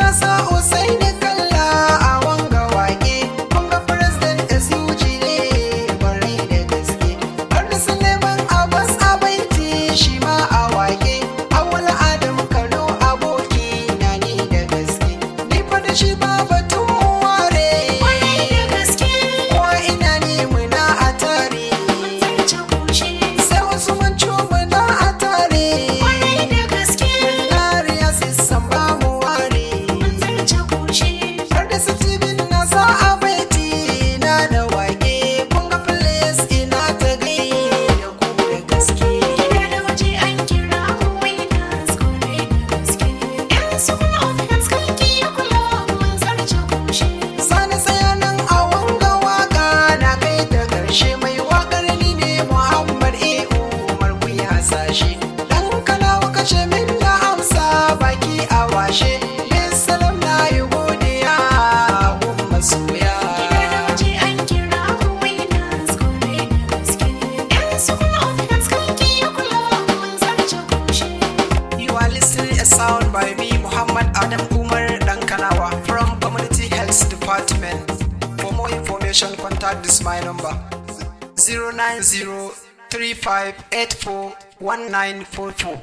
Na sa Usaini Kalla a wanga wake. Kun ga President SUG ne kwarai da gaske. Har da Suleiman Abbas Abaiti shi ma a wake. Awal Adam Kano aboki na ni da gaske. Ni fa da shi ba batun mu ware. Kwarai da gaske. Ko ina ne muna a tare. Mun zarce kushe. Sai Usman muna a tare. Kwarai da gaske. Nariya sissan ba mu ware. Mun zarce kushe. Har da Steven na sa a baiti na da wake. Kun ga place ina ta gai da ku da gaske. Gida da waje an kira mu winners, kwarai da gaske. Yan School of Health kalki ya kula, mun zarce kushe. Sani tsaya nan a wanga waka na kai ta karshe. Mai wakar ni ne Muhammad A Umar, ku ya sashe. Dan Kanawa kace min na amsa baki a washe. Salam, na yi godiya gun masoya. Gida da waje an kira mu winners, kwarai da gaske. Yan School of Health kalki ya kula, mun zarce kushe. You are listening a sound by me, Muhammad Adam Umar Dankanawa, from Community Health Department. For more information, contact this my number 090 3584 1944.